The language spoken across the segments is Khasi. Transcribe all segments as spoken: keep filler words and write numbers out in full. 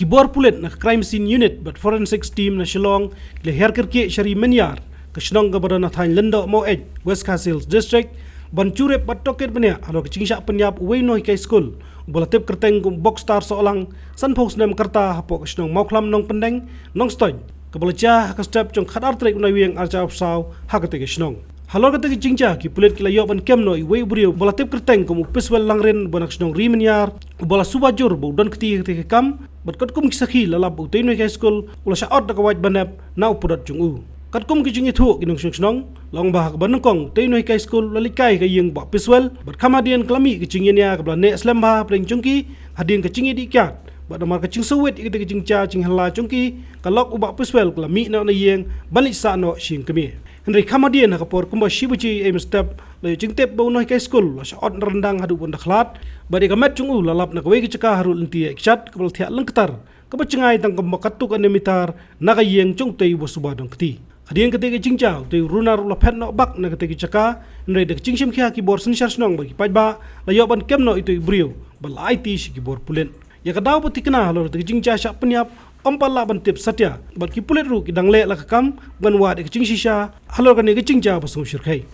Bor pulit na ka Crime Scene Unit bad Forensics Team na Shillong ki la hiar kyrkieh sha ri Mynniar, ka shnong kaba don ha thaiñ Lyngdoh Maweit, West Khasi Hills District, ban jurip bad tohkit bniah halor ka jingshah pynïap uwei u nonghikai skul uba la tip kyrteng kum u Bokstar Sohlang, sanphew snem ka rta, hapoh ka shnong Mawkhlam Nongpyndeng, Nongstoiñ, kaba la jia ha ka step jong ka khatar tarik u Naiwieng arhajar arphew saw ha katei ka shnong. Halor katei ka jingjia, ki pulit ki la ïoh ban kem noh ïa uwei u briew uba la tip kyrteng kum u Piswell Langrin, uba na ka shnong ri Mynniar, uba la suba jur ba u don kti ha katei ka kam, bad katkum ki sakhi la lap ba utei u nonghikai skul u la shah ot da ka wait ban ep na u pudot jong u. Katkum ki jingïathuh ki nongshong shnong, la ong ba ha kaba nyngkong utei u nonghikai skul u la leit kai ha ka ïing u Bah Piswell, bad kham hadien ka la mih ka jingïania kaba la neh slem bha hapdeng jong ki hadien ka jingïadih kiad, bad namar ka jingsngewsih ïa katei ka jingjia jinghylla jong ki, ka lok u Bah Piswell ka la mih noh na ïing ban leit sah noh sha ïing kmie. Hynrei kham hadien, ha ka por kumba shi baje ei mynstep, la ïoh jingtip ba u nonghikai skul u la shah ot ryndang haduh ban da khlad, bad ïa ka met jong u la lap na kawei ka jaka harud lynti ïa ka kjat kaba la thiah lyngktar, kaba jngai tang kumba katto katne mitar na ka ïing jong utei uba suba don kti. Hadien katei ka jingjia, utei u runar u la phet noh bak na katei ka jaka, hynrei da ka jingshim khia ki bor synshar shnong bad ki paidbah, la ïoh ban kem noh ïa utei u briew bad la aiti sha ki bor pulit. Ïa ka daw ba thikna halor katei ka jingjia shah pynïap, ym pat lah ban tip satia, bad ki pulit ruh ki dang leh la ka kam ban wad ïa ka jingshisha halor kane ka jingjia ba sngewshyrkhei.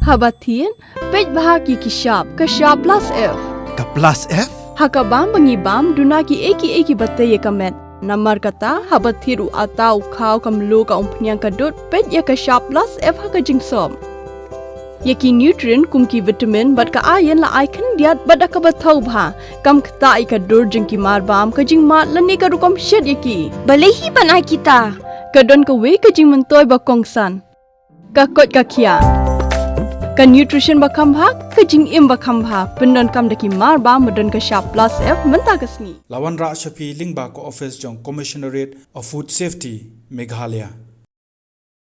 Haba thied, peit bha ki khyrsap, khyrsap plus F. Ka plus F? Ha ka bam ba ngi bam, duna kiei kiei kiba tei ïa ka met. Namar kata, haba thied u atta, u khaw, ka mluh, ka umphniang, ka dud, peit ïa ka khyrsap plus F ha ka jingsop. Ïa ki nutrient kum ki vitamin bad ka iron la ai khyndiat bad da kaba thaw bha, kam ktah ïa ka dur jong ki marbam, ka jingmad lane ka rukom shet ïa ki. Balei hi ban ai kita? Ka don kawei ka jingmyntoi ba kongsan. Ka koit ka khiah. Ka nutrition ba kham bha, ka jingim ba kham bha, pyndonkam da ki marbam ba don ka khyrsap plus F mynta ka sngi. La wanrah sha phi lyngba ka office jong Commissionerate of Food Safety, Meghalaya.